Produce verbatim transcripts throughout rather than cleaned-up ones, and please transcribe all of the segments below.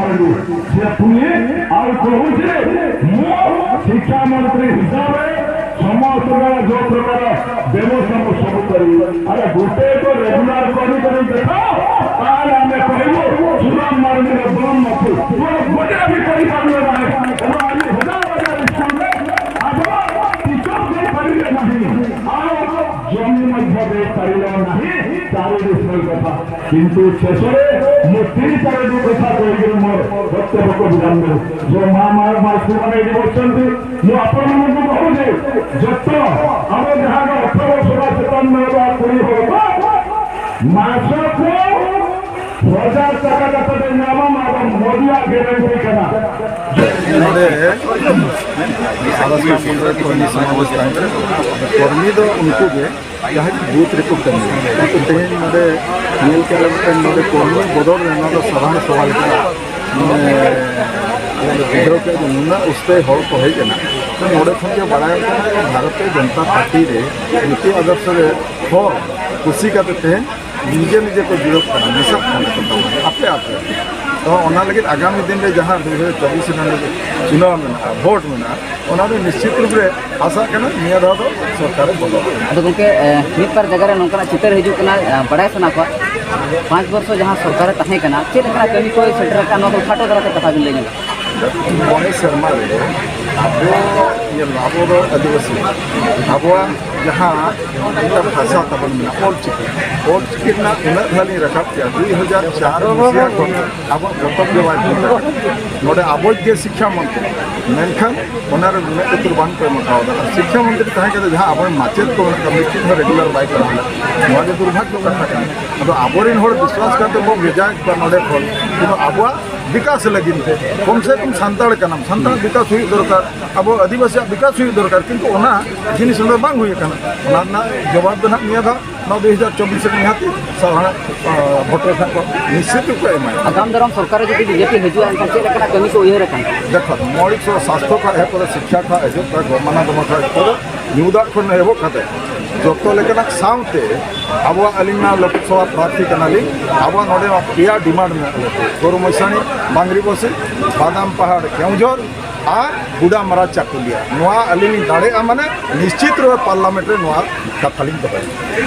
ଯେ ପୁଣି ଆଉ କହୁଛି, ମୁଁ ଶିକ୍ଷାମନ୍ତ୍ରୀ ହିସାବରେ ସମସ୍ତ ପ୍ରକାର ଯୋଉ ପ୍ରକାର ବ୍ୟବସ୍ଥା ମୁଁ ସବୁ କରିବି। ଆରେ ଗୋଟେ ତ ରେଗୁଲାର କରି କରି ଦେଖ, ତାହେଲେ ଆମେ କହିବୁ ସୁଦାମ ମାର୍ଣ୍ଡିର ଦମ ନଥିବ। ତୁମେ ଗୋଟେ ବି କରିପାରିବ ନାହିଁ। ଏବଂ ଆଜି ହଜାର ହଜାର ସ୍କୁଲରେ ଆପଣ ଟିଚର ଦେଇପାରିବେ ନାହିଁ, ଆଉ ଜମି ମଧ୍ୟ ଦେଇପାରିବ ନାହିଁ। ଚାରି ବିଷୟ କଥା। କିନ୍ତୁ ଶେଷରେ ମୁଁ ତିନି ଚାରୋଟି କଥା କହିକିରି ମୋର ବକ୍ତବ୍ୟକୁ ବିରାମ ଦେବି। ଯୋଉ ମା, ମା, ମାଉସୀମାନେ ଏଠି ବସିଛନ୍ତି, ମୁଁ ଆପଣମାନଙ୍କୁ କହୁଛି, ଯେତେ ଆମ ଯାହାର ଅଠର ବର୍ଷ ବା ସତାବନ ବା କୋଡ଼ିଏ ବର୍ଷ, ମାସକୁ ହଜାର ଟଙ୍କା ᱛᱟᱯᱮ ᱧᱟᱢᱟ, ᱱᱚᱣᱟ ᱫᱚ ᱢᱳᱫᱤᱭᱟᱜ ᱜᱮᱨᱮᱱᱴᱤ ᱠᱟᱱᱟ᱾ ᱱᱚᱰᱮ ᱥᱟᱫᱟᱥ ᱠᱟᱯᱚᱱ ᱨᱮ ᱠᱚᱨᱢᱤ ᱥᱚᱢᱟᱵᱮᱥ ᱛᱟᱦᱮᱸ ᱠᱟᱱᱟ᱾ ᱠᱚᱨᱢᱤ ᱫᱚ ᱩᱱᱠᱩ ᱜᱮ ᱡᱟᱦᱟᱸᱭ ᱠᱚ ᱵᱩᱛᱷ ᱨᱮᱠᱚ ᱠᱟᱹᱢᱤᱭᱟ᱾ ᱠᱤᱱᱛᱩ ᱛᱮᱦᱮᱧ ᱱᱚᱰᱮ ᱧᱮᱞ ᱠᱮᱫ ᱞᱮᱠᱟ ᱱᱚᱰᱮ ᱠᱚᱨᱢᱤ ᱵᱚᱫᱚᱞ ᱨᱮ ᱱᱚᱣᱟ ᱫᱚ ᱥᱟᱫᱷᱟᱨᱚᱱ ᱥᱚᱵᱷᱟ ᱞᱮᱠᱟ, ᱢᱟᱱᱮ, ᱟᱞᱮ ᱞᱮ ᱵᱩᱡᱷᱟᱹᱣ ᱠᱮᱫ ᱡᱮ ᱱᱩᱱᱟᱹᱜ ᱩᱥᱛᱟᱹᱭ ᱦᱚᱲ ᱠᱚ ᱦᱮᱡ ᱮᱱᱟ᱾ ᱛᱚ ᱱᱚᱰᱮ ᱠᱷᱚᱱ ᱜᱮ ᱵᱟᱲᱟᱭᱚᱜ ᱠᱟᱱᱟ ᱡᱮ ᱵᱷᱟᱨᱚᱛᱤᱭᱚ ᱡᱚᱱᱚᱛᱟ ᱯᱟᱨᱴᱤ ᱨᱮ ᱱᱤᱛᱤ ᱟᱫᱚᱨᱥᱚ ᱨᱮ ᱦᱚᱲ ᱠᱩᱥᱤ ᱠᱟᱛᱮ ᱛᱮᱦᱮᱧ ᱱᱤᱡᱮ ᱱᱤᱡᱮ ᱠᱚ ᱡᱩᱲᱟᱹᱜ ᱠᱟᱱᱟ, ᱢᱮᱥᱟᱜ ᱠᱟᱱᱟ ᱠᱚ ᱛᱟᱵᱚᱱᱟ ᱟᱯᱮ ᱟᱯᱮ᱾ ᱛᱚ ᱚᱱᱟ ᱞᱟᱹᱜᱤᱫ ᱟᱜᱟᱢᱤ ᱫᱤᱱ ᱨᱮ ᱡᱟᱦᱟᱸ ᱫᱩ ᱦᱟᱡᱟᱨ ᱪᱚᱵᱵᱤᱥ ᱨᱮᱱᱟᱜ ᱪᱩᱱᱟᱣ ᱢᱮᱱᱟᱜᱼᱟ, ᱵᱷᱳᱴ ᱢᱮᱱᱟᱜᱼᱟ, ᱚᱱᱟ ᱫᱚ ᱱᱤᱥᱪᱤᱛ ᱨᱩᱯ ᱨᱮ ᱟᱥᱟᱜ ᱠᱟᱱᱟ ᱱᱤᱭᱟᱹ ᱫᱷᱟᱣ ᱫᱚ ᱥᱚᱨᱠᱟᱨᱮ ᱵᱚᱫᱚᱞᱟ᱾ ᱟᱫᱚ ᱜᱚᱢᱠᱮ, ᱮ, ᱢᱤᱫ ᱵᱟᱨ ᱡᱟᱭᱜᱟ ᱨᱮ ᱱᱚᱝᱠᱟᱱᱟᱜ ᱪᱤᱛᱟᱹᱨ ᱦᱤᱡᱩᱜ ᱠᱟᱱᱟ, ᱮ, ᱵᱟᱲᱟᱭ ᱥᱟᱱᱟ ᱠᱚᱣᱟ, ᱯᱟᱸᱪ ᱵᱚᱨᱥᱚ ᱡᱟᱦᱟᱸ ᱥᱚᱨᱠᱟᱨᱮ ᱛᱟᱦᱮᱸ ᱠᱟᱱᱟ, ᱪᱮᱫ ᱞᱮᱠᱟᱱᱟᱜ ᱠᱟᱹᱢᱤ ᱠᱚᱭ ᱥᱮᱴᱮᱨ ᱟᱠᱟᱫ, ᱱᱚᱣᱟ ᱠᱚ ᱠᱷᱟᱴᱚ ᱫᱷᱟᱨᱟᱛᱮ ᱠᱟᱛᱷᱟ ᱵᱤᱱ ᱞᱟᱹᱭ ᱧᱚᱜᱟ᱾ ᱢᱚᱬᱮ ᱥᱮᱨᱢᱟ ᱨᱮ ᱟᱵᱚ, ᱧᱮᱞ ᱢᱮ, ᱟᱵᱚ ᱫᱚ ᱟᱹᱫᱤᱵᱟᱹᱥᱤ, ᱟᱵᱚᱣᱟᱜ ᱡᱟᱦᱟᱸ ᱢᱤᱫᱴᱟᱝ ᱵᱷᱟᱥᱟ ᱛᱟᱵᱚᱱ ᱢᱮᱱᱟᱜᱼᱟ, ᱚᱞ ᱪᱤᱠᱤ, ᱚᱞ ᱪᱤᱠᱤ ᱨᱮᱱᱟᱜ ᱩᱱᱟᱹᱜ ᱫᱷᱟᱣ ᱞᱤᱧ ᱨᱟᱠᱟᱵ ᱠᱮᱜᱼᱟ, ᱫᱩ ᱦᱟᱡᱟᱨ ᱪᱟᱨ ᱢᱟᱹᱦᱤᱛ ᱠᱷᱚᱱ ᱟᱵᱚ ᱯᱚᱛᱚᱵ ᱜᱮ ᱵᱟᱭ ᱛᱟᱦᱮᱸ ᱠᱟᱱᱟ᱾ ᱱᱚᱰᱮ ᱟᱵᱚᱭᱤᱡ ᱜᱮ ᱥᱤᱠᱠᱷᱟ ᱢᱚᱱᱛᱨᱤ, ᱢᱮᱱᱠᱷᱟᱱ ᱚᱱᱟ ᱨᱮ ᱢᱮᱫ ᱞᱩᱛᱩᱨ ᱵᱟᱝ ᱠᱚ ᱮᱢ ᱟᱠᱟᱣᱫᱟ᱾ ᱟᱨ ᱥᱤᱠᱠᱷᱟ ᱢᱚᱱᱛᱨᱤ ᱛᱟᱦᱮᱸ ᱠᱟᱛᱮ ᱡᱟᱦᱟᱸ ᱟᱵᱚᱨᱮᱱ ᱢᱟᱪᱮᱫ ᱠᱚ ᱢᱮᱱᱟᱜ ᱠᱚᱣᱟ, ᱢᱤᱫᱴᱤᱡ ᱦᱚᱸ ᱨᱮᱜᱩᱞᱟᱨ ᱵᱟᱭ ᱯᱟᱲᱦᱟᱣ ᱞᱮᱫ, ᱱᱚᱣᱟ ᱜᱮ ᱫᱩᱨᱵᱷᱟᱜᱽᱭᱚ ᱠᱟᱛᱷᱟ ᱠᱟᱱᱟ᱾ ᱟᱫᱚ ᱟᱵᱚᱨᱮᱱ ᱦᱚᱲ ᱵᱤᱥᱣᱟᱥ ᱠᱟᱛᱮ ᱵᱚᱱ ᱵᱷᱮᱡᱟᱭᱮᱫ ᱠᱚᱣᱟ ᱱᱚᱰᱮ ᱠᱷᱚᱱ, ᱠᱤᱱᱛᱩ ᱟᱵᱚᱣᱟᱜ ᱵᱤᱠᱟᱥ ᱞᱟᱹᱜᱤᱫ ᱛᱮ, ᱠᱚᱢ ᱥᱮ ᱠᱚᱢ ᱥᱟᱱᱛᱟᱲ ᱠᱟᱱᱟᱢ, ᱥᱟᱱᱛᱟᱲ ᱵᱤᱠᱟᱥ ᱦᱩᱭᱩᱜ ᱫᱚᱨᱠᱟᱨ, ᱟᱵᱚ ᱟᱹᱫᱤᱵᱟᱹᱥᱤᱭᱟᱜ ᱵᱤᱠᱟᱥ ᱦᱩᱭᱩᱜ ᱫᱚᱨᱠᱟᱨ, ᱠᱤᱱᱛᱩ ᱚᱱᱟ ᱡᱤᱱᱤᱥ ᱱᱚᱰᱮ ᱵᱟᱝ ᱦᱩᱭ ᱟᱠᱟᱱᱟ᱾ ᱚᱱᱟ ᱨᱮᱱᱟᱜ ᱡᱚᱵᱟᱵ ᱫᱚ ᱱᱟᱦᱟᱜ ᱱᱤᱭᱟᱹ ᱫᱷᱟᱣ ᱱᱚᱣᱟ ᱫᱩ ᱦᱟᱡᱟᱨ ᱪᱚᱵᱵᱤᱥ ᱨᱮ ᱱᱤᱦᱟᱹᱛ ᱥᱟᱫᱷᱟᱨᱚᱱ, ᱟ, ᱵᱷᱳᱴ ᱨᱮ ᱱᱟᱦᱟᱜ ᱠᱚ ᱱᱤᱥᱪᱤᱛ ᱜᱮᱠᱚ ᱮᱢᱟᱭᱟ᱾ ᱟᱜᱟᱢ ᱫᱟᱨᱟᱢ ᱥᱚᱨᱠᱟᱨ ᱨᱮ ᱡᱩᱫᱤ ᱵᱤᱡᱮᱯᱤ ᱦᱤᱡᱩᱜᱼᱟ, ᱮᱱᱠᱷᱟᱱ ᱪᱮᱫ ᱞᱮᱠᱟᱱᱟᱜ ᱠᱟᱹᱢᱤ ᱠᱚ ᱩᱭᱦᱟᱹᱨ ᱟᱠᱟᱱ? ᱫᱮᱠᱷᱚ, ᱢᱳᱣᱞᱤᱠ ᱥᱚ-, ᱥᱟᱥᱛᱷᱚ ᱠᱷᱚᱱ ᱮᱦᱚᱵ ᱠᱟᱛᱮ ᱥᱤᱠᱠᱷᱟ ᱠᱷᱚᱱ ᱮᱦᱚᱵ ᱠᱟᱛᱮ ᱜᱚᱢᱟᱱᱟ ᱫᱚᱢᱟ ᱠᱷᱚᱱ ᱮᱦᱚᱵ ᱠᱟᱛᱮ ᱧᱩ ᱫᱟᱜ ᱠᱷᱚᱱ ᱮᱦᱚᱵ ᱠᱟᱛᱮ ᱡᱚᱛᱚ ᱞᱮᱠᱟᱱᱟᱜ ᱥᱟᱶᱛᱮ ᱟᱵᱚᱣᱟᱜ, ᱟᱹᱞᱤᱧ ᱢᱟ ᱞᱳᱠᱥᱚᱵᱷᱟ ᱯᱨᱟᱨᱛᱷᱤ ᱠᱟᱱᱟᱞᱤᱧ, ᱟᱵᱚᱣᱟᱜ ᱱᱚᱰᱮ ᱢᱟ ᱯᱮᱭᱟ ᱰᱤᱢᱟᱱᱰ ᱢᱮᱱᱟᱜ ᱛᱟᱞᱮᱭᱟ, ᱜᱳᱨᱩᱢᱟᱹᱭᱥᱟᱹᱲᱤ, ᱵᱟᱫᱟᱢ ᱯᱟᱦᱟᱲ, ᱠᱮᱣᱡᱷᱚᱨ ᱟᱨ ᱜᱩᱰᱟᱢᱟᱨᱟ ᱪᱟᱠᱩᱞᱤᱭᱟ᱾ ᱱᱚᱣᱟ ᱟᱹᱞᱤᱧ ᱞᱤᱧ ᱫᱟᱲᱮᱭᱟᱜᱼᱟ, ᱢᱟᱱᱮ ᱱᱤᱥᱪᱤᱛ ᱨᱩᱯᱮ ᱯᱟᱨᱞᱟᱢᱮᱱᱴ ᱨᱮ ᱱᱚᱣᱟ ᱠᱟᱛᱷᱟ ᱞᱤᱧ ᱫᱚᱦᱚᱭᱟ᱾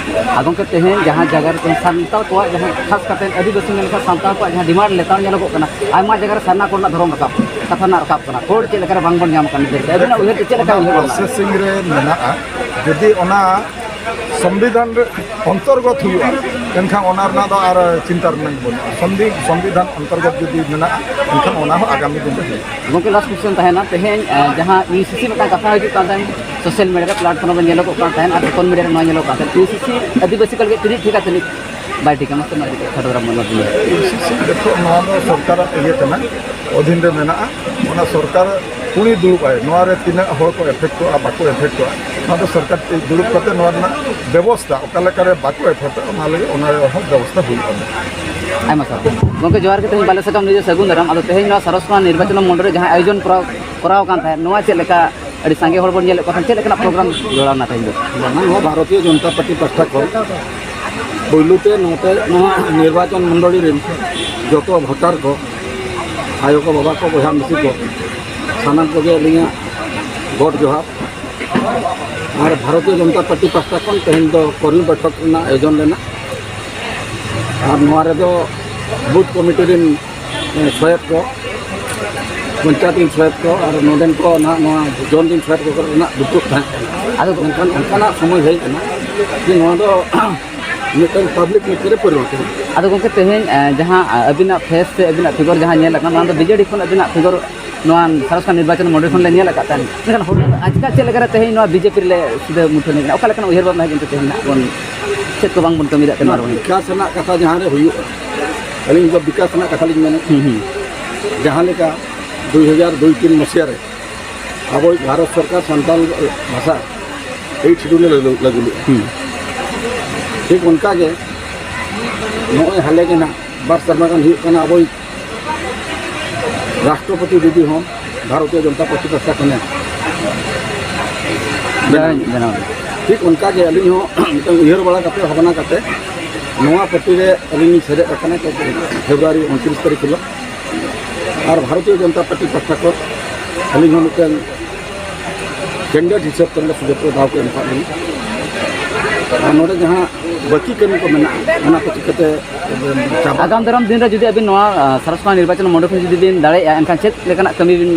ᱟᱨ ᱜᱚᱢᱠᱮ, ᱛᱮᱦᱮᱧ ᱡᱟᱦᱟᱸ ᱡᱟᱭᱜᱟ ᱨᱮ ᱛᱮᱦᱮᱧ ᱥᱟᱱᱛᱟᱲ ᱠᱚᱣᱟᱜ ᱡᱟᱦᱟᱸ ᱠᱷᱟᱥ ᱠᱟᱛᱮ ᱟᱹᱫᱤᱵᱟᱹᱥᱤ ᱢᱮᱱᱠᱷᱟᱱ ᱥᱟᱱᱛᱟᱲ ᱠᱚᱣᱟᱜ ᱡᱟᱦᱟᱸ ᱰᱤᱢᱟᱱᱰ ᱞᱮᱛᱟᱲ ᱧᱮᱞᱚᱜᱚᱜ ᱠᱟᱱᱟ, ᱟᱭᱢᱟ ᱡᱟᱭᱜᱟ ᱨᱮ ᱥᱟᱨᱱᱟ ᱠᱚ ᱨᱮᱱᱟᱜ ᱫᱷᱚᱨᱚᱢ ᱨᱟᱠᱟᱵ, ᱠᱟᱛᱷᱟ ᱨᱮᱱᱟᱜ ᱨᱟᱠᱟᱵ ᱠᱟᱱᱟ, ᱠᱳᱰ ᱪᱮᱫ ᱞᱮᱠᱟ ᱨᱮ ᱵᱟᱝ ᱵᱚᱱ ᱧᱟᱢ ᱠᱟᱱᱟ, ᱱᱤᱛ ᱫᱷᱟᱹᱵᱤᱡ ᱛᱮ ᱟᱹᱵᱤᱱᱟᱜ ᱩᱭᱦᱟᱹᱨ ᱛᱮ ᱪᱮᱫ ᱞᱮᱠᱟ ᱚᱱᱟ ᱩᱭᱦᱟᱹᱨ ᱢᱮᱱᱟᱜᱼᱟ? ᱯᱨᱚᱥᱮᱥᱤᱝ ᱨᱮ ᱢᱮᱱᱟᱜᱼᱟ᱾ ᱡᱩᱫᱤ ᱚᱱᱟ ᱥᱚᱝᱵᱤᱫᱷᱟᱱ ᱨᱮ ᱚᱱᱛᱚᱨᱜᱚᱛ ᱦᱩᱭᱩᱜᱼᱟ, ᱮᱱᱠᱷᱟᱱ ᱚᱱᱟ ᱨᱮᱱᱟᱜ ᱫᱚ ᱟᱨ ᱪᱤᱱᱛᱟ ᱨᱮᱱᱟᱜ ᱵᱟᱹᱱᱩᱜᱼᱟ᱾ ᱥᱚᱝᱵᱤ-, ᱥᱚᱝᱵᱤᱫᱷᱟᱱ ᱚᱱᱛᱚᱨᱜᱚᱛ ᱡᱩᱫᱤ ᱢᱮᱱᱟᱜᱼᱟ, ᱮᱱᱠᱷᱟᱱ ᱚᱱᱟ ᱦᱚᱸ ᱟᱜᱟᱢᱤ ᱫᱤᱱ ᱨᱮ ᱦᱩᱭᱩᱜᱼᱟ᱾ ᱜᱚᱢᱠᱮ, ᱞᱟᱥᱴ ᱠᱚᱥᱪᱮᱱ ᱛᱟᱦᱮᱱᱟ, ᱛᱮᱦᱮᱧ, ᱮ, ᱡᱟᱦᱟᱸ ᱤᱭᱩ ᱥᱤ ᱥᱤ ᱢᱤᱫᱴᱟᱝ ᱠᱟᱛᱷᱟ ᱦᱤᱡᱩᱜ ᱠᱟᱱ ᱛᱟᱦᱮᱸᱫ, ᱥᱳᱥᱟᱞ ᱢᱤᱰᱤᱭᱟ ᱨᱮ ᱯᱞᱟᱴᱯᱷᱚᱨᱢ ᱨᱮ ᱧᱮᱞᱚᱜᱚᱜ ᱠᱟᱱ ᱛᱟᱦᱮᱸᱫ ᱟᱨ ᱥᱳᱥᱟᱞ ᱢᱤᱰᱤᱭᱟ ᱨᱮ ᱱᱚᱣᱟ ᱧᱮᱞᱚᱜ ᱠᱟᱱ ᱛᱟᱦᱮᱸᱫ, ᱤᱭᱩ ᱥᱤ ᱥᱤ ᱟᱹᱫᱤᱵᱟᱹᱥᱤ ᱠᱚ ᱞᱟᱹᱜᱤᱫ ᱛᱤᱱᱟᱹᱜ ᱴᱷᱤᱠᱟ ᱛᱤᱱᱟᱹᱜ ᱵᱟᱭ ᱴᱷᱤᱠᱟ, ᱢᱟᱥᱮ ᱱᱚᱣᱟ ᱤᱫᱤ ᱠᱟᱛᱮ ᱠᱷᱟᱴᱚ ᱫᱷᱟᱨᱟ ᱢᱚᱱᱮ ᱵᱤᱱ᱾ ᱤᱭᱩ ᱥᱤ ᱥᱤ ᱱᱤᱛᱚᱜ ᱱᱚᱣᱟ ᱫᱚ ᱥᱚᱨᱠᱟᱨᱟᱜ ᱤᱭᱟᱹ ᱠᱟᱱᱟ, ᱚᱫᱷᱤᱱ ᱨᱮ ᱢᱮᱱᱟᱜᱼᱟ᱾ ᱚᱱᱟ ᱥᱚᱨᱠᱟᱨ ᱩᱱᱤ ᱫᱩᱲᱩᱵ ᱟᱭ, ᱱᱚᱣᱟ ᱨᱮ ᱛᱤᱱᱟᱹᱜ ᱦᱚᱲ ᱠᱚ ᱮᱯᱷᱮᱠᱴᱚᱜᱼᱟ, ᱵᱟᱠᱚ ᱮᱯᱷᱮᱠᱴᱚᱜᱼᱟ, ᱱᱚᱣᱟ ᱫᱚ ᱥᱚᱨᱠᱟᱨ ᱫᱩᱲᱩᱵ ᱠᱟᱛᱮ ᱱᱚᱣᱟ ᱨᱮᱱᱟᱜ ᱵᱮᱵᱚᱥᱛᱷᱟ ᱚᱠᱟ ᱞᱮᱠᱟᱨᱮ ᱵᱟᱠᱚ ᱮᱯᱷᱮᱠᱴᱚᱜᱼᱟ, ᱚᱱᱟ ᱞᱟᱹᱜᱤᱫ ᱚᱱᱟ ᱨᱮᱦᱚᱸ ᱵᱮᱵᱚᱥᱛᱷᱟ ᱦᱩᱭᱩᱜᱼᱟ᱾ ᱟᱭᱢᱟ ᱥᱟᱨᱦᱟᱣ᱾ ᱜᱚᱢᱠᱮ, ᱡᱚᱦᱟᱨ ᱜᱮ᱾ ᱛᱮᱦᱮᱧ ᱵᱟᱞᱮ ᱥᱟᱠᱟᱢ ᱱᱤᱭᱩᱡᱽ ᱨᱮ ᱥᱟᱹᱜᱩᱱ ᱫᱟᱨᱟᱢ᱾ ᱟᱫᱚ ᱛᱮᱦᱮᱧ ᱱᱚᱣᱟ ᱥᱟᱨᱚᱥᱠᱟᱱᱟ ᱱᱤᱨᱵᱟᱪᱚᱱ ᱢᱚᱱᱰᱚᱞ ᱨᱮ ᱡᱟᱦᱟᱸ ᱟᱭᱳᱡᱚᱱ ᱠᱚᱨᱟᱣ, ᱠᱚᱨᱟᱣ ᱠᱟᱱ ᱛᱟᱦᱮᱸᱫ, ᱱᱚᱣᱟ ᱪᱮᱫ ᱞᱮᱠᱟ? ᱟᱹᱰᱤ ᱥᱟᱸᱜᱮ ᱦᱚᱲ ᱵᱚᱱ ᱧᱮᱞᱮᱫ ᱠᱚ ᱛᱟᱦᱮᱸᱫ, ᱪᱮᱫ ᱞᱮᱠᱟᱱᱟᱜ ᱯᱨᱳᱜᱨᱟᱢ ᱡᱚᱲᱟᱣ ᱞᱮᱱᱟ ᱛᱮᱦᱮᱧ ᱫᱚ? ᱵᱟᱝᱟ, ᱱᱚᱣᱟ ᱵᱷᱟᱨᱚᱛᱤᱭᱚ ᱡᱚᱱᱚᱛᱟ ᱯᱟᱨᱴᱤ ᱯᱟᱥᱴᱟ ᱠᱷᱚᱱ ᱯᱳᱭᱞᱳ ᱛᱮ ᱱᱚᱛᱮ ᱱᱚᱣᱟ ᱱᱤᱨᱵᱟᱪᱚᱱ ᱢᱚᱱᱰᱚᱞᱤ ᱨᱮᱱ ᱡᱚᱛᱚ ᱵᱷᱳᱴᱟᱨ ᱠᱚ, ᱟᱭᱳ ᱠᱚ, ᱵᱟᱵᱟ ᱠᱚ, ᱵᱚᱭᱦᱟ ᱢᱤᱥᱤ ᱠᱚ, ᱥᱟᱱᱟᱢ ᱠᱚᱜᱮ ᱟᱹᱞᱤᱧᱟᱜ ᱜᱚᱰ ᱡᱚᱦᱟᱨ᱾ ᱟᱨ ᱵᱷᱟᱨᱚᱛᱤᱭᱚ ᱡᱚᱱᱚᱛᱟ ᱯᱟᱨᱴᱤ ᱯᱟᱥᱴᱟ ᱠᱷᱚᱱ ᱛᱮᱦᱮᱧ ᱫᱚ ᱠᱚᱨᱢᱤ ᱵᱚᱭᱴᱷᱚᱠ ᱨᱮᱱᱟᱜ ᱟᱭᱳᱡᱚᱱ ᱞᱮᱱᱟ᱾ ᱟᱨ ᱱᱚᱣᱟ ᱨᱮᱫᱚ ᱵᱩᱛᱷ ᱠᱚᱢᱤᱴᱤ ᱨᱮᱱ, ᱮ, ᱥᱚᱦᱮᱫ ᱠᱚ, ᱯᱚᱧᱪᱟᱭᱮᱛ ᱨᱮᱱ ᱥᱚᱦᱮᱫ ᱠᱚ ᱟᱨ ᱱᱚᱰᱮᱱ ᱠᱚ ᱱᱟᱦᱟᱜ ᱱᱚᱣᱟ ᱡᱚᱱ ᱨᱮᱱ ᱥᱚᱦᱮᱫ ᱠᱚ ᱨᱮᱱᱟᱜ ᱫᱩᱯᱲᱩᱵ ᱛᱟᱦᱮᱸ ᱠᱟᱱᱟ᱾ ᱟᱫᱚ ᱢᱮᱱᱠᱷᱟᱱ ᱚᱱᱠᱟᱱᱟᱜ ᱥᱚᱢᱚᱭ ᱦᱮᱡ ᱮᱱᱟ ᱡᱮ ᱱᱚᱣᱟ ᱫᱚ ᱢᱤᱫᱴᱮᱱ ᱯᱟᱵᱽᱞᱤᱠ ᱢᱤᱴᱤᱝ ᱨᱮ ᱯᱚᱨᱤᱱᱚᱛ ᱮᱱᱟ᱾ ᱟᱫᱚ ᱜᱚᱢᱠᱮ, ᱛᱮᱦᱮᱧ, ᱮ, ᱡᱟᱦᱟᱸ, ᱮ, ᱟᱹᱵᱤᱱᱟᱜ ᱯᱷᱮᱥ ᱥᱮ ᱟᱹᱵᱤᱱᱟᱜ ᱯᱷᱤᱜᱚᱨ ᱡᱟᱦᱟᱸ ᱧᱮᱞ ᱟᱠᱟᱱᱟ, ᱚᱱᱟ ᱫᱚ ᱵᱤ ᱡᱮ ᱰᱤ ᱠᱷᱚᱱ ᱟᱹᱵᱤᱱᱟᱜ ᱯᱷᱤᱜᱚᱨ ᱱᱚᱣᱟ ᱥᱟᱨᱚᱥᱠᱟᱱ ᱱᱤᱨᱵᱟᱪᱚᱱ ᱢᱚᱱᱰᱚᱞ ᱠᱷᱚᱱ ᱞᱮ ᱧᱮᱞ ᱟᱠᱟᱫ ᱛᱟᱦᱮᱸᱫ, ᱢᱮᱱᱠᱷᱟᱱ ᱦᱚᱴᱟᱛ ᱟᱪᱠᱟ ᱪᱮᱫ ᱞᱮᱠᱟᱨᱮ ᱛᱮᱦᱮᱧ ᱱᱚᱣᱟ ᱵᱤ ᱡᱮ ᱯᱤ ᱨᱮᱞᱮ ᱥᱤᱫᱷᱟᱹ ᱢᱩᱴᱷᱟᱹᱱ ᱦᱮᱡ ᱮᱱᱟ? ᱚᱠᱟ ᱞᱮᱠᱟᱱᱟᱜ ᱩᱭᱦᱟᱹᱨ ᱵᱷᱟᱵᱽᱱᱟ ᱦᱮᱡ ᱮᱱᱛᱮ ᱛᱮᱦᱮᱧ ᱱᱟᱜ ᱵᱚᱱ, ᱪᱮᱫ ᱠᱚ ᱵᱟᱝ ᱵᱚᱱ ᱠᱟᱹᱢᱤ ᱫᱟᱲᱮᱭᱟᱜ ᱛᱮ ᱱᱚᱣᱟ ᱨᱮᱵᱚᱱ? ᱵᱤᱠᱟᱥ ᱨᱮᱱᱟᱜ ᱠᱟᱛᱷᱟ ᱡᱟᱦᱟᱸ ᱨᱮ ᱦᱩᱭᱩᱜᱼᱟ, ᱟᱹᱞᱤᱧ ᱫᱚ ᱵᱤᱠᱟᱥ ᱨᱮᱱᱟᱜ ᱠᱟᱛᱷᱟ ᱞᱤᱧ ᱢᱮᱱᱮᱫ᱾ ᱦᱩᱸ, ᱦᱩᱸ᱾ ᱡᱟᱦᱟᱸ ᱞᱮᱠᱟ ᱫᱩᱭ ᱦᱟᱡᱟᱨ ᱫᱩᱭ ᱛᱤᱱ ᱢᱟᱹᱥᱤᱭᱟ ᱨᱮ ᱟᱵᱚᱭᱤᱡ ᱵᱷᱟᱨᱚᱛ ᱥᱚᱨᱠᱟᱨ ᱥᱟᱱᱛᱟᱲ ᱵᱷᱟᱥᱟ ᱮᱭᱤᱴ ᱥᱤᱰᱩᱞ ᱮ ᱞᱟᱹᱜᱩ, ᱞᱟᱹᱜᱩ ᱞᱮᱫᱼᱟ᱾ ᱦᱩᱸ᱾ ᱴᱷᱤᱠ ᱚᱱᱠᱟ ᱜᱮ ᱱᱚᱜᱼᱚᱭ ᱦᱟᱞᱮ ᱜᱮ ᱱᱟᱜ ᱵᱟᱨ ᱥᱮᱨᱢᱟ ᱜᱟᱱ ᱦᱩᱭᱩᱜ ᱠᱟᱱᱟ, ᱟᱵᱚᱭᱤᱡ ᱨᱟᱥᱴᱨᱚᱯᱚᱛᱤ ᱫᱤᱫᱤ ᱦᱚᱸ ᱵᱷᱟᱨᱚᱛᱤᱭᱚ ᱡᱚᱱᱚᱛᱟ ᱯᱟᱨᱴᱤ ᱯᱟᱥᱴᱟ ᱠᱷᱚᱱᱮ ᱵᱮᱱᱟᱣ᱾ ᱵᱮᱱᱟᱣ᱾ ᱴᱷᱤᱠ ᱚᱱᱠᱟᱜᱮ ᱟᱹᱞᱤᱧ ᱦᱚᱸ ᱢᱤᱫᱴᱟᱝ ᱩᱭᱦᱟᱹᱨ ᱵᱟᱲᱟ ᱠᱟᱛᱮ, ᱵᱷᱟᱵᱽᱱᱟ ᱠᱟᱛᱮ ᱱᱚᱣᱟ ᱯᱟᱨᱴᱤ ᱨᱮ ᱟᱹᱞᱤᱧ ᱞᱤᱧ ᱥᱮᱞᱮᱫ ᱟᱠᱟᱱᱟ ᱯᱷᱮᱵᱽᱨᱩᱣᱟᱨᱤ ᱩᱱᱛᱨᱤᱥ ᱛᱟᱹᱨᱤᱠᱷ ᱦᱤᱞᱳᱜ᱾ ᱟᱨ ᱵᱷᱟᱨᱚᱛᱤᱭᱚ ᱡᱚᱱᱚᱛᱟ ᱯᱟᱨᱴᱤ ᱯᱟᱦᱴᱟ ᱠᱷᱚᱱ ᱟᱹᱞᱤᱧ ᱦᱚᱸ ᱢᱤᱫᱴᱟᱝ ᱠᱮᱱᱰᱤᱰᱮᱴ ᱦᱤᱥᱟᱹᱵ ᱛᱮ ᱱᱚᱰᱮ ᱥᱩᱡᱳᱜᱽ ᱠᱚ ᱫᱟᱣ ᱠᱚ ᱮᱢ ᱟᱠᱟᱫ ᱞᱤᱧᱟ᱾ ᱟᱨ ᱱᱚᱰᱮ ᱡᱟᱦᱟᱸ ᱵᱟᱹᱠᱤ ᱠᱟᱹᱢᱤ ᱠᱚ ᱢᱮᱱᱟᱜᱼᱟ, ᱚᱱᱟ ᱠᱚ ᱪᱤᱠᱟᱹᱛᱮ ᱪᱟᱵᱟ? ᱟᱜᱟᱢ ᱫᱟᱨᱟᱢ ᱫᱤᱱ ᱨᱮ ᱡᱩᱫᱤ ᱟᱹᱵᱤᱱ ᱱᱚᱣᱟ, ᱟ, ᱥᱟᱨᱚᱥᱯᱟᱲᱟ ᱱᱤᱨᱵᱟᱪᱚᱱ ᱢᱚᱱᱰᱚᱞ ᱠᱷᱚᱱ ᱡᱩᱫᱤ ᱵᱤᱱ ᱫᱟᱲᱮᱭᱟᱜᱼᱟ, ᱮᱱᱠᱷᱟᱱ ᱪᱮᱫ ᱞᱮᱠᱟᱱᱟᱜ ᱠᱟᱹᱢᱤ ᱵᱤᱱ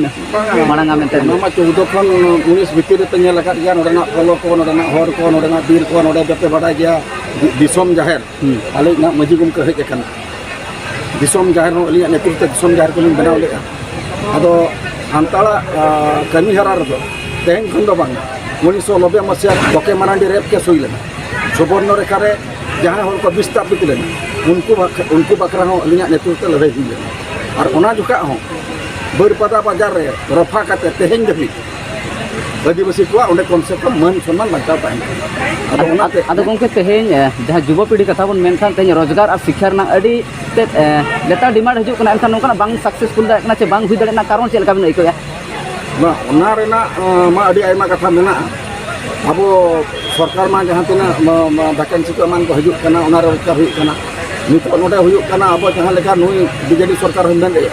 ᱢᱟᱲᱟᱝᱟ ᱢᱮᱱᱛᱮ? ᱚᱱᱟ ᱢᱟ ᱪᱳᱫᱽᱫᱚ ᱠᱷᱚᱱ ᱩᱱᱤᱥ ᱵᱷᱤᱛᱤᱨ ᱨᱮᱯᱮ ᱧᱮᱞ ᱟᱠᱟᱫ ᱜᱮᱭᱟ, ᱱᱚᱰᱮᱱᱟᱜ ᱯᱚᱞᱚ ᱠᱚ, ᱱᱚᱰᱮᱱᱟᱜ ᱦᱚᱨ ᱠᱚ, ᱱᱚᱰᱮᱱᱟᱜ ᱵᱤᱨ ᱠᱚ, ᱱᱚᱰᱮ ᱫᱚᱯᱮ ᱵᱟᱰᱟᱭ ᱜᱮᱭᱟ, ᱫᱤ-, ᱫᱤᱥᱚᱢ ᱡᱟᱦᱮᱨ᱾ ᱦᱩᱸ᱾ ᱟᱞᱮᱭᱤᱡ ᱱᱟᱜ ᱢᱟᱹᱡᱷᱤ ᱜᱚᱢᱠᱮ ᱦᱮᱡ ᱟᱠᱟᱱᱟ᱾ ᱫᱤᱥᱚᱢ ᱡᱟᱦᱮᱨ ᱦᱚᱸ ᱟᱹᱞᱤᱧᱟᱜ ᱱᱮᱛᱨᱤᱛᱵ ᱛᱮ ᱫᱤᱥᱚᱢ ᱡᱟᱦᱮᱨ ᱠᱚᱞᱤᱧ ᱵᱮᱱᱟᱣ ᱞᱮᱫᱼᱟ᱾ ᱟᱫᱚ ᱥᱟᱱᱛᱟᱲᱟᱜ, ᱟ, ᱠᱟᱹᱢᱤ ᱦᱚᱨᱟ ᱨᱮᱫᱚ ᱛᱮᱦᱮᱧ ᱠᱷᱚᱱ ᱫᱚ ᱵᱟᱝ, ᱩᱱᱤᱥᱥᱚ ᱱᱚᱵᱵᱳᱭ ᱢᱟᱥᱤᱦᱟ ᱵᱚᱠᱮ ᱢᱟᱨᱟᱱᱰᱤ ᱨᱮᱯ ᱠᱮᱥ ᱦᱩᱭ ᱞᱮᱱᱟ᱾ ᱥᱩᱵᱚᱨᱱᱚ ᱨᱮᱠᱷᱟ ᱨᱮ ᱡᱟᱦᱟᱸᱭ ᱦᱚᱲ ᱠᱚ ᱵᱤᱥᱛᱟᱯᱤᱛ ᱞᱮᱱᱟ, ᱩᱱᱠᱩ ᱵᱟᱠᱷ-, ᱩᱱᱠᱩ ᱵᱟᱠᱷᱨᱟ ᱦᱚᱸ ᱟᱹᱞᱤᱧᱟᱜ ᱱᱮᱛᱨᱤᱛᱵ ᱛᱮ ᱞᱟᱹᱲᱦᱟᱹᱭ ᱦᱩᱭ ᱞᱮᱱᱟ᱾ ᱟᱨ ᱚᱱᱟ ᱡᱚᱠᱷᱟᱜ ᱦᱚᱸ ᱵᱟᱹᱨᱯᱟᱫᱟ ᱵᱟᱡᱟᱨ ᱨᱮ ᱨᱚᱯᱷᱟ ᱠᱟᱛᱮ ᱛᱮᱦᱮᱧ ᱫᱷᱟᱹᱵᱤᱡ ᱟᱹᱫᱤᱵᱟᱹᱥᱤ ᱠᱚᱣᱟᱜ ᱚᱸᱰᱮ ᱠᱚᱢ ᱥᱮ ᱠᱚᱢ ᱢᱟᱹᱱ ᱥᱚᱱᱢᱟᱱ ᱵᱟᱧᱪᱟᱣ ᱛᱟᱦᱮᱱ ᱠᱟᱱᱟ᱾ ᱟᱫᱚ ᱟᱫᱚ, ᱚᱱᱟᱛᱮ ᱟᱫᱚ ᱜᱚᱢᱠᱮ, ᱛᱮᱦᱮᱧ, ᱮ, ᱡᱟᱦᱟᱸ ᱡᱩᱵᱚ ᱯᱤᱲᱦᱤ ᱠᱟᱛᱷᱟ ᱵᱚᱱ ᱢᱮᱱᱠᱷᱟᱱ, ᱛᱮᱦᱮᱧ ᱨᱳᱡᱽᱜᱟᱨ ᱟᱨ ᱥᱤᱠᱠᱷᱟ ᱨᱮᱱᱟᱜ ᱟᱹᱰᱤ ᱛᱮᱫ, ᱮ, ᱞᱮᱛᱟᱲ ᱰᱤᱢᱟᱱᱰ ᱦᱤᱡᱩᱜ ᱠᱟᱱᱟ, ᱮᱱᱠᱷᱟᱱ ᱱᱚᱝᱠᱟᱱᱟᱜ ᱵᱟᱝ ᱥᱟᱠᱥᱮᱥᱯᱷᱩᱞ ᱫᱟᱲᱮᱭᱟᱜ ᱠᱟᱱᱟ ᱪᱮ ᱵᱟᱝ ᱦᱩᱭ ᱫᱟᱲᱮᱭᱟᱜ ᱠᱟᱱᱟ, ᱠᱟᱨᱚᱱ ᱪᱮᱫ ᱞᱮᱠᱟ ᱵᱤᱱ ᱟᱹᱭᱠᱟᱹᱣᱮᱫᱼᱟ? ᱵᱟᱝ, ᱚᱱᱟ ᱨᱮᱱᱟᱜ, ᱮ, ᱢᱟ ᱟᱹᱰᱤ ᱟᱭᱢᱟ ᱠᱟᱛᱷᱟ ᱢᱮᱱᱟᱜᱼᱟ᱾ ᱟᱵᱚ ᱥᱚᱨᱠᱟᱨ ᱢᱟ ᱡᱟᱦᱟᱸ ᱛᱤᱱᱟᱹᱜ ᱢᱟ, ᱢᱟ, ᱵᱷᱮᱠᱮᱱᱥᱤ ᱠᱚ ᱮᱢᱟᱱ ᱠᱚ ᱦᱤᱡᱩᱜ ᱠᱟᱱᱟ, ᱚᱱᱟ ᱨᱮ ᱨᱳᱡᱽᱜᱟᱨ ᱦᱩᱭᱩᱜ ᱠᱟᱱᱟ᱾ ᱱᱤᱛᱚᱜ ᱱᱚᱰᱮ ᱦᱩᱭᱩᱜ ᱠᱟᱱᱟ, ᱟᱵᱚ ᱡᱟᱦᱟᱸ ᱞᱮᱠᱟ ᱱᱩᱭ ᱵᱤᱡᱮᱰᱤ ᱥᱚᱨᱠᱟᱨ ᱦᱚᱸ ᱢᱮᱱ ᱮᱫᱼᱟ,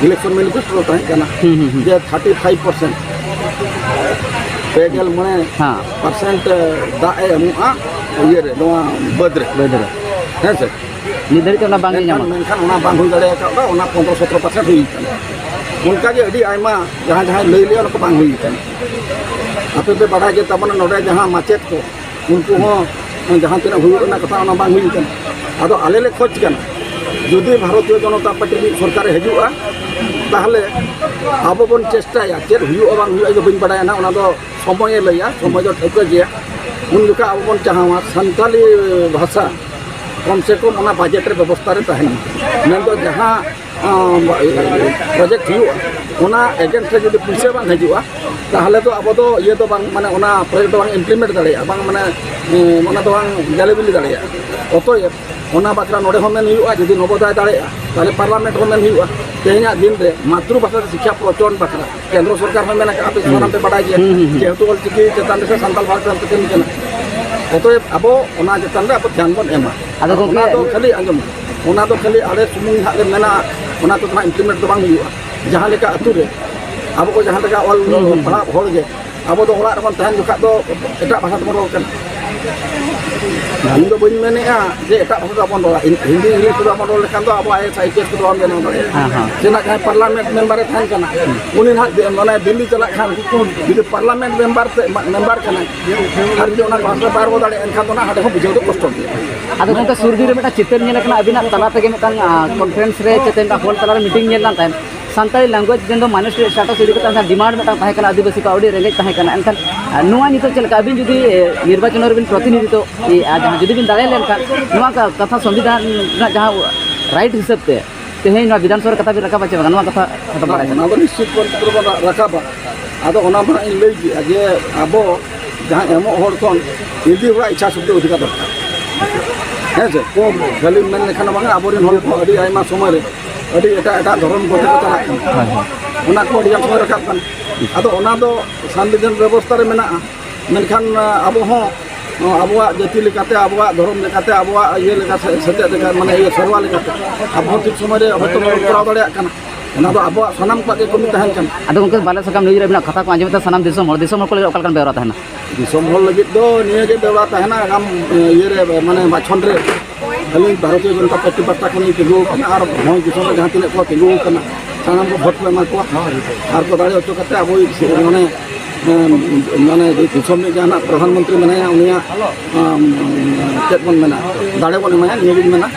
ᱤᱞᱮᱠᱥᱚᱱ ᱢᱮᱱᱤᱯᱷᱮᱥᱴᱳ ᱨᱮ ᱛᱟᱦᱮᱸ ᱠᱟᱱᱟ ᱦᱩᱸ, ᱦᱩᱸ, ᱦᱩᱸ᱾ ᱡᱮ ᱛᱷᱟᱨᱴᱤ ᱯᱷᱟᱭᱤᱵᱷ ᱯᱟᱨᱥᱮᱱᱴ, ᱯᱮ ᱜᱮᱞ ᱢᱚᱬᱮ ᱦᱮᱸ᱾ ᱯᱟᱨᱥᱮᱱᱴ ᱫᱟᱜ ᱮ ᱮᱢᱚᱜᱼᱟ ᱤᱭᱟᱹ ᱨᱮ, ᱱᱚᱣᱟ ᱵᱟᱹᱫᱽ ᱨᱮ᱾ ᱵᱟᱹᱫᱽ ᱨᱮ᱾ ᱦᱮᱸ ᱥᱮ? ᱱᱤᱛ ᱫᱷᱟᱹᱨᱤᱡ ᱛᱮ ᱚᱱᱟ ᱵᱟᱝ ᱧᱮᱞ ᱢᱮᱱᱠᱷᱟᱱ, ᱧᱟᱢᱚᱜ ᱠᱟᱱᱟ᱾ ᱢᱮᱱᱠᱷᱟᱱ ᱚᱱᱟ ᱵᱟᱝ ᱦᱩᱭ ᱫᱟᱲᱮ ᱟᱠᱟᱫᱟ, ᱚᱱᱟ ᱯᱚᱱᱫᱽᱨᱚ ᱥᱚᱛᱨᱚ ᱯᱟᱨᱥᱮᱱᱴ ᱦᱩᱭ ᱠᱟᱱᱟ᱾ ᱚᱱᱠᱟᱜᱮ ᱟᱹᱰᱤ ᱟᱭᱢᱟ ᱡᱟᱦᱟᱸ ᱡᱟᱦᱟᱸᱭ ᱞᱟᱹᱭ ᱞᱮᱜᱼᱟ, ᱚᱱᱟ ᱠᱚ ᱵᱟᱝ ᱦᱩᱭ ᱠᱟᱱᱟ᱾ ᱟᱯᱮ ᱯᱮ ᱵᱟᱰᱟᱭ ᱜᱮ ᱛᱟᱵᱚᱱᱟ, ᱱᱚᱰᱮ ᱡᱟᱦᱟᱸ ᱢᱟᱪᱮᱫ ᱠᱚ, ᱩᱱᱠᱩ ᱦᱚᱸ ᱡᱟᱦᱟᱸ ᱛᱤᱱᱟᱹᱜ ᱦᱩᱭᱩᱜ ᱨᱮᱱᱟᱜ ᱠᱟᱛᱷᱟ, ᱚᱱᱟ ᱵᱟᱝ ᱦᱩᱭ ᱠᱟᱱᱟ᱾ ᱟᱫᱚ ᱟᱞᱮ ᱞᱮ ᱠᱷᱚᱡᱽ ᱠᱟᱱᱟ, ᱡᱩᱫᱤ ᱵᱷᱟᱨᱚᱛᱤᱭᱚ ᱡᱚᱱᱚᱛᱟ ᱯᱟᱨᱴᱤ ᱨᱤᱱᱤᱡ ᱥᱚᱨᱠᱟᱨᱮ ᱦᱤᱡᱩᱜᱼᱟ, ᱛᱟᱦᱚᱞᱮ ᱟᱵᱚ ᱵᱚᱱ ᱪᱮᱥᱴᱟᱭᱟ, ᱪᱮᱫ ᱦᱩᱭᱩᱜᱼᱟ ᱵᱟᱝ ᱦᱩᱭᱩᱜᱼᱟ, ᱤᱧ ᱫᱚ ᱵᱟᱹᱧ ᱵᱟᱰᱟᱭᱟ ᱱᱟᱦᱟᱜ, ᱚᱱᱟ ᱫᱚ ᱥᱚᱢᱚᱭᱮ ᱞᱟᱹᱭᱟ, ᱥᱚᱢᱚᱭ ᱫᱚ ᱴᱷᱟᱹᱣᱠᱟᱹ ᱜᱮᱭᱟ᱾ ᱩᱱ ᱡᱚᱠᱷᱟᱜ ᱟᱵᱚ ᱵᱚᱱ ᱪᱟᱦᱟᱣᱟ ᱥᱟᱱᱛᱟᱞᱤ ᱵᱷᱟᱥᱟ ᱠᱚᱢ ᱥᱮ ᱠᱚᱢ ᱚᱱᱟ ᱵᱟᱡᱮᱴ ᱨᱮ ᱵᱮᱵᱚᱥᱛᱟ ᱨᱮ ᱛᱟᱦᱮᱱ ᱢᱟ᱾ ᱢᱮᱱᱫᱚ ᱡᱟᱦᱟᱸ, ᱟᱸ, ᱯᱨᱚᱡᱮᱠᱴ ᱦᱩᱭᱩᱜᱼᱟ, ᱚᱱᱟ ᱮᱜᱮᱱᱥᱴ ᱨᱮ ᱡᱩᱫᱤ ᱯᱩᱭᱥᱟᱹ ᱵᱟᱝ ᱦᱤᱡᱩᱜᱼᱟ, ᱛᱟᱦᱚᱞᱮ ᱫᱚ ᱟᱵᱚ ᱫᱚ ᱤᱭᱟᱹ ᱫᱚ ᱵᱟᱝ, ᱢᱟᱱᱮ ᱚᱱᱟ ᱯᱨᱚᱡᱮᱠᱴ ᱫᱚ ᱵᱟᱝ ᱤᱢᱯᱞᱤᱢᱮᱱᱴ ᱫᱟᱲᱮᱭᱟᱜᱼᱟ, ᱵᱟᱝ ᱢᱟᱱᱮ, ᱩᱸ, ᱚᱱᱟ ᱫᱚ ᱵᱟᱝ ᱡᱟᱞᱮᱵᱤᱞᱤ ᱫᱟᱲᱮᱭᱟᱜᱼᱟ᱾ ᱚᱛᱚᱭᱮᱵ ᱚᱱᱟ ᱵᱟᱠᱷᱨᱟ ᱱᱚᱰᱮ ᱦᱚᱸ ᱢᱮᱱ ᱦᱩᱭᱩᱜᱼᱟ, ᱡᱩᱫᱤ ᱱᱚᱵᱚᱫᱟᱭ ᱫᱟᱲᱮᱭᱟᱜᱼᱟ, ᱛᱟᱦᱚᱞᱮ ᱯᱟᱨᱞᱟᱢᱮᱱᱴ ᱨᱮᱦᱚᱸ ᱢᱮᱱ ᱦᱩᱭᱩᱜᱼᱟ᱾ ᱛᱮᱦᱮᱧᱟᱜ ᱫᱤᱱ ᱨᱮ ᱢᱟᱛᱨᱩ ᱵᱷᱟᱥᱟ ᱛᱮ ᱥᱤᱠᱠᱷᱟ ᱯᱨᱚᱪᱚᱞᱚᱱ ᱵᱟᱠᱷᱨᱟ ᱠᱮᱱᱫᱨᱚ ᱥᱚᱨᱠᱟᱨ ᱦᱚᱸ ᱢᱮᱱ ᱟᱠᱟᱫᱼᱟ, ᱟᱯᱮ ᱥᱟᱱᱟᱢ ᱯᱮ ᱵᱟᱰᱟᱭ ᱜᱮᱭᱟ᱾ ᱦᱩᱸ, ᱦᱩᱸ, ᱦᱩᱸ᱾ ᱡᱮᱦᱮᱛᱩ ᱚᱞᱪᱤᱠᱤ ᱪᱮᱛᱟᱱ ᱨᱮ ᱥᱮ ᱥᱟᱱᱛᱟᱲ ᱵᱷᱟᱥᱟ ᱪᱮᱛᱟᱱ ᱨᱮ ᱠᱟᱹᱢᱤ ᱠᱟᱱᱟ᱾ ᱚᱛᱚᱭᱮᱵ ᱟᱵᱚ ᱚᱱᱟ ᱪᱮᱛᱟᱱ ᱨᱮ ᱟᱵᱚ ᱫᱷᱮᱭᱟᱱ ᱵᱚᱱ ᱮᱢᱟ᱾ ᱟᱫᱚ ᱜᱚᱢᱠᱮ, ᱚᱱᱟ ᱫᱚ ᱠᱷᱟᱹᱞᱤ, ᱟᱸᱡᱚᱢ ᱢᱮ, ᱚᱱᱟ ᱫᱚ ᱠᱷᱟᱹᱞᱤ ᱟᱞᱮ ᱥᱩᱢᱩᱝ ᱦᱟᱸᱜ ᱞᱮ ᱢᱮᱱᱟ, ᱚᱱᱟ ᱫᱚ ᱱᱟᱦᱟᱜ ᱤᱢᱯᱞᱤᱢᱮᱱᱴ ᱫᱚ ᱵᱟᱝ ᱦᱩᱭᱩᱜᱼᱟ᱾ ᱡᱟᱦᱟᱸ ᱞᱮᱠᱟ ᱟᱹᱛᱩ ᱨᱮ ᱟᱵᱚ ᱠᱚ ᱡᱟᱦᱟᱸ ᱞᱮᱠᱟ ᱚᱞ ᱦᱩᱸ, ᱦᱩᱸ, ᱦᱩᱸ᱾ ᱯᱟᱲᱦᱟᱜ ᱦᱚᱲ ᱜᱮ, ᱟᱵᱚ ᱫᱚ ᱚᱲᱟᱜ ᱨᱮᱵᱚᱱ ᱛᱟᱦᱮᱱ ᱡᱚᱠᱷᱟᱜ ᱫᱚ ᱮᱴᱟᱜ ᱵᱷᱟᱥᱟ ᱛᱮᱵᱚᱱ ᱨᱚᱲ ᱠᱟᱱᱟ᱾ ᱤᱧ ᱫᱚ ᱵᱟᱹᱧ ᱢᱮᱱᱮᱫᱼᱟ ᱡᱮ ᱮᱴᱟᱜ ᱵᱷᱟᱥᱟ ᱫᱚ ᱵᱟᱵᱚᱱ ᱨᱚᱲᱟ, ᱦᱤᱱᱫᱤ ᱤᱝᱞᱤᱥ ᱛᱮᱫᱚ ᱵᱟᱵᱚᱱ ᱨᱚᱲ ᱞᱮᱠᱷᱟᱱ ᱫᱚ ᱟᱵᱚ I A S, I P S ᱠᱚᱫᱚ ᱵᱟᱵᱚᱱ ᱵᱮᱱᱟᱣ ᱫᱟᱲᱮᱭᱟᱜᱼᱟ᱾ ᱦᱮᱸ, ᱦᱮᱸ᱾ ᱥᱮ ᱱᱟᱜ ᱡᱟᱦᱟᱸᱭ ᱯᱟᱨᱞᱟᱢᱮᱱᱴ ᱢᱮᱢᱵᱟᱨᱮ ᱛᱟᱦᱮᱱ ᱠᱟᱱᱟ, ᱩᱱᱤ ᱱᱟᱜ ᱫᱤ-, ᱢᱟᱱᱮ ᱫᱤᱞᱞᱤ ᱪᱟᱞᱟᱜ ᱠᱷᱟᱱ, ᱡᱩᱫᱤ ᱯᱟᱨᱞᱟᱢᱮᱱᱴ ᱢᱮᱢᱵᱟᱨ ᱛᱮ, ᱢᱟ-, ᱢᱮᱢᱵᱟᱨ ᱠᱟᱱᱟᱭ, ᱟᱨ ᱡᱩᱫᱤ ᱚᱱᱟ ᱵᱷᱟᱥᱟ ᱵᱟᱭ ᱨᱚᱲ ᱫᱟᱲᱮᱭᱟᱜᱼᱟ, ᱮᱱᱠᱷᱟᱱ ᱫᱚ ᱚᱱᱟ ᱦᱟᱸᱰᱮ ᱦᱚᱸ ᱵᱩᱡᱷᱟᱹᱣ ᱫᱚ ᱠᱚᱥᱴᱚ ᱜᱮᱭᱟ᱾ ᱟᱫᱚ ᱜᱚᱢᱠᱮ, ᱥᱩᱨ ᱫᱤᱱ ᱨᱮ ᱢᱤᱫᱴᱟᱝ ᱪᱤᱛᱟᱹᱨ ᱧᱮᱞ ᱟᱠᱟᱱᱟ, ᱟᱹᱵᱤᱱᱟᱜ ᱛᱟᱞᱟ ᱛᱮᱜᱮ ᱢᱤᱫᱴᱟᱝ, ᱟ, ᱠᱚᱱᱯᱷᱟᱨᱮᱱᱥ ᱨᱮ ᱪᱮᱛᱟᱱ ᱦᱚᱞ ᱛᱟᱞᱟᱨᱮ ᱢᱤᱴᱤᱝ ᱧᱮᱞ ᱞᱮᱱ ᱛᱟᱦᱮᱸᱫ᱾ ᱥᱟᱱᱛᱟᱲᱤ ᱞᱮᱝᱜᱩᱭᱮᱡᱽ ᱫᱤᱱ ᱫᱚ ᱢᱟᱱᱮ ᱥᱴᱮᱴ ᱥᱴᱟᱴᱟᱥ ᱤᱫᱤ ᱠᱟᱛᱮ ᱰᱤᱢᱟᱱᱰ ᱢᱤᱫᱴᱟᱝ ᱛᱟᱦᱮᱸ ᱠᱟᱱᱟ, ᱟᱹᱫᱤᱵᱟᱹᱥᱤ ᱠᱚ ᱟᱹᱰᱤ ᱨᱮᱸᱜᱮᱡ ᱛᱟᱦᱮᱸ ᱠᱟᱱᱟ᱾ ᱮᱱᱠᱷᱟᱱ, ᱟ, ᱱᱚᱣᱟ ᱱᱤᱛᱚᱜ ᱪᱮᱫ ᱞᱮᱠᱟ, ᱟᱹᱵᱤᱱ ᱡᱩᱫᱤ, ᱮ, ᱱᱤᱨᱵᱟᱪᱚᱱ ᱨᱮᱵᱤᱱ ᱯᱨᱚᱛᱤᱱᱤᱫᱷᱤᱛᱚ, ᱮ, ᱟᱨ ᱡᱟᱦᱟᱸ ᱡᱩᱫᱤ ᱵᱤᱱ ᱫᱟᱲᱮ ᱞᱮᱱᱠᱷᱟᱱ, ᱱᱚᱣᱟ ᱠᱟ-, ᱠᱟᱛᱷᱟ ᱥᱚᱝᱵᱤᱫᱷᱟᱱ ᱨᱮᱱᱟᱜ ᱡᱟᱦᱟᱸ ᱨᱟᱭᱤᱴ ᱦᱤᱥᱟᱹᱵ ᱛᱮ ᱛᱮᱦᱮᱧ ᱱᱚᱣᱟ ᱵᱤᱫᱷᱟᱱ ᱥᱚᱵᱷᱟ ᱨᱮ ᱠᱟᱛᱷᱟ ᱵᱤᱱ ᱨᱟᱠᱟᱵᱟ ᱪᱮ ᱵᱟᱝᱟ? ᱱᱚᱣᱟ ᱠᱟᱛᱷᱟ ᱠᱟᱹᱴᱤᱡ ᱵᱟᱲᱟᱭ ᱚᱱᱟ ᱥᱟᱱᱟ᱾ ᱫᱚ ᱱᱤᱥᱪᱤᱛ ᱯᱚᱨᱤᱥᱠᱟᱨ ᱵᱚᱱ ᱨᱟ-, ᱨᱟᱠᱟᱵᱟ᱾ ᱟᱫᱚ ᱚᱱᱟ ᱢᱟ ᱤᱧ ᱞᱟᱹᱭ ᱠᱮᱜᱼᱟ ᱡᱮ ᱟᱵᱚ ᱡᱟᱦᱟᱸ ᱮᱢᱚᱜ ᱦᱚᱲ ᱠᱷᱚᱱ ᱤᱫᱤ ᱦᱚᱲᱟᱜ ᱤᱪᱪᱷᱟ ᱥᱚᱠᱛᱤ ᱚᱫᱷᱤᱠᱟᱨ ᱫᱚᱨᱠᱟᱨ᱾ ᱦᱮᱸ ᱥᱮ? ᱠᱷᱟᱹᱞᱤ ᱢᱮᱱ ᱞᱮᱠᱷᱟᱱ ᱫᱚ ᱵᱟᱝᱟ, ᱟᱵᱚᱨᱮᱱ ᱦᱚᱲ ᱠᱚ ᱟᱹᱰᱤ ᱟᱭᱢᱟ ᱥᱚᱢᱚᱭ ᱨᱮ ᱟᱹᱰᱤ ᱮᱴᱟᱜ ᱮᱴᱟᱜ ᱫᱷᱚᱨᱚᱢ ᱠᱚᱛᱮ ᱠᱚ ᱪᱟᱞᱟᱜ ᱠᱟᱱᱟ᱾ ᱦᱳᱭ, ᱦᱳᱭ᱾ ᱚᱱᱟ ᱠᱚ ᱟᱹᱰᱤ ᱜᱟᱱ ᱥᱚᱢᱚᱭ ᱨᱟᱠᱟᱵ ᱠᱟᱱᱟ᱾ ᱟᱫᱚ ᱚᱱᱟ ᱫᱚ ᱥᱚᱝᱵᱤᱫᱷᱟᱱ ᱵᱮᱵᱚᱥᱛᱷᱟ ᱨᱮ ᱢᱮᱱᱟᱜᱼᱟ᱾ ᱢᱮᱱᱠᱷᱟᱱ, ᱟ, ᱟᱵᱚ ᱦᱚᱸ, ᱟ, ᱟᱵᱚᱣᱟᱜ ᱡᱟᱹᱛᱤ ᱞᱮᱠᱟᱛᱮ, ᱟᱵᱚᱣᱟᱜ ᱫᱷᱚᱨᱚᱢ ᱞᱮᱠᱟᱛᱮ, ᱟᱵᱚᱣᱟᱜ ᱤᱭᱟᱹ ᱞᱮᱠᱟ, ᱥᱮ-, ᱥᱮᱪᱮᱫ ᱞᱮᱠᱟ, ᱢᱟᱱᱮ ᱤᱭᱟᱹ ᱥᱮᱨᱣᱟ ᱞᱮᱠᱟᱛᱮ ᱟᱵᱚ ᱦᱚᱸ ᱴᱷᱤᱠ ᱥᱚᱢᱚᱭ ᱨᱮ ᱦᱚᱭᱛᱳ ᱵᱟᱵᱚᱱ ᱠᱚᱨᱟᱣ ᱫᱟᱲᱮᱭᱟᱜ ᱠᱟᱱᱟ᱾ ᱚᱱᱟ ᱫᱚ ᱟᱵᱚᱣᱟᱜ ᱥᱟᱱᱟᱢ ᱠᱚᱣᱟᱜ ᱜᱮ ᱠᱟᱹᱢᱤ ᱛᱟᱦᱮᱱ ᱠᱟᱱᱟ᱾ ᱟᱫᱚ ᱜᱚᱢᱠᱮ, ᱵᱟᱞᱮ ᱥᱟᱠᱟᱢ ᱱᱤᱭᱩᱡᱽ ᱨᱮ ᱟᱵᱤᱱᱟᱜ ᱠᱟᱛᱷᱟ ᱠᱚ ᱟᱸᱡᱚᱢᱮᱫ ᱛᱮ ᱥᱟᱱᱟᱢ ᱫᱤᱥᱚᱢ ᱦᱚᱲ, ᱫᱤᱥᱚᱢ ᱦᱚᱲ ᱠᱚ ᱞᱟᱹᱜᱤᱫ ᱚᱠᱟ ᱞᱮᱠᱟᱱ ᱵᱮᱣᱨᱟ ᱛᱟᱦᱮᱱᱟ? ᱫᱤᱥᱚᱢ ᱦᱚᱲ ᱞᱟᱹᱜᱤᱫ ᱫᱚ ᱱᱤᱭᱟᱹ ᱜᱮ ᱵᱮᱣᱨᱟ ᱛᱟᱦᱮᱱᱟ, ᱟᱜᱟᱢ, ᱮ, ᱤᱭᱟᱹ ᱨᱮ, ᱢᱟᱱᱮ ᱵᱟᱪᱷᱚᱱ ᱨᱮ ᱟᱹᱞᱤᱧ ᱵᱷᱟᱨᱚᱛᱤᱭᱚ ᱡᱚᱱᱚᱛᱟ ᱯᱟᱨᱴᱤ ᱯᱟᱦᱴᱟ ᱠᱷᱚᱱ ᱞᱤᱧ ᱛᱤᱸᱜᱩ ᱟᱠᱟᱱᱟ ᱟᱨ ᱵᱷᱚᱸᱡᱽ ᱫᱤᱥᱚᱢ ᱨᱮ ᱡᱟᱦᱟᱸ ᱛᱤᱱᱟᱹᱜ ᱠᱚ ᱛᱤᱸᱜᱩ ᱟᱠᱟᱱᱟ, ᱥᱟᱱᱟᱢ ᱠᱚ ᱵᱷᱳᱴ ᱠᱚ ᱮᱢᱟ ᱠᱚᱣᱟ ᱟᱨ ᱠᱚ ᱫᱟᱲᱮ ᱦᱚᱪᱚ ᱠᱟᱛᱮ ᱟᱵᱚᱭᱤᱡ ᱥᱮ-, ᱢᱟᱱᱮ, ᱮᱢ, ᱢᱟᱱᱮ ᱫᱤᱥᱚᱢ ᱨᱤᱱᱤᱡ ᱡᱟᱦᱟᱱᱟᱜ ᱯᱨᱚᱫᱷᱟᱱ ᱢᱚᱱᱛᱨᱤ ᱢᱮᱱᱟᱭᱟ, ᱩᱱᱤᱭᱟᱜ, ᱮᱢ, ᱪᱮᱫ ᱵᱚᱱ ᱢᱮᱱᱟ, ᱫᱟᱲᱮ ᱵᱚᱱ ᱮᱢᱟᱭᱟ, ᱱᱤᱭᱟᱹ ᱜᱤᱧ ᱢᱮᱱᱟ᱾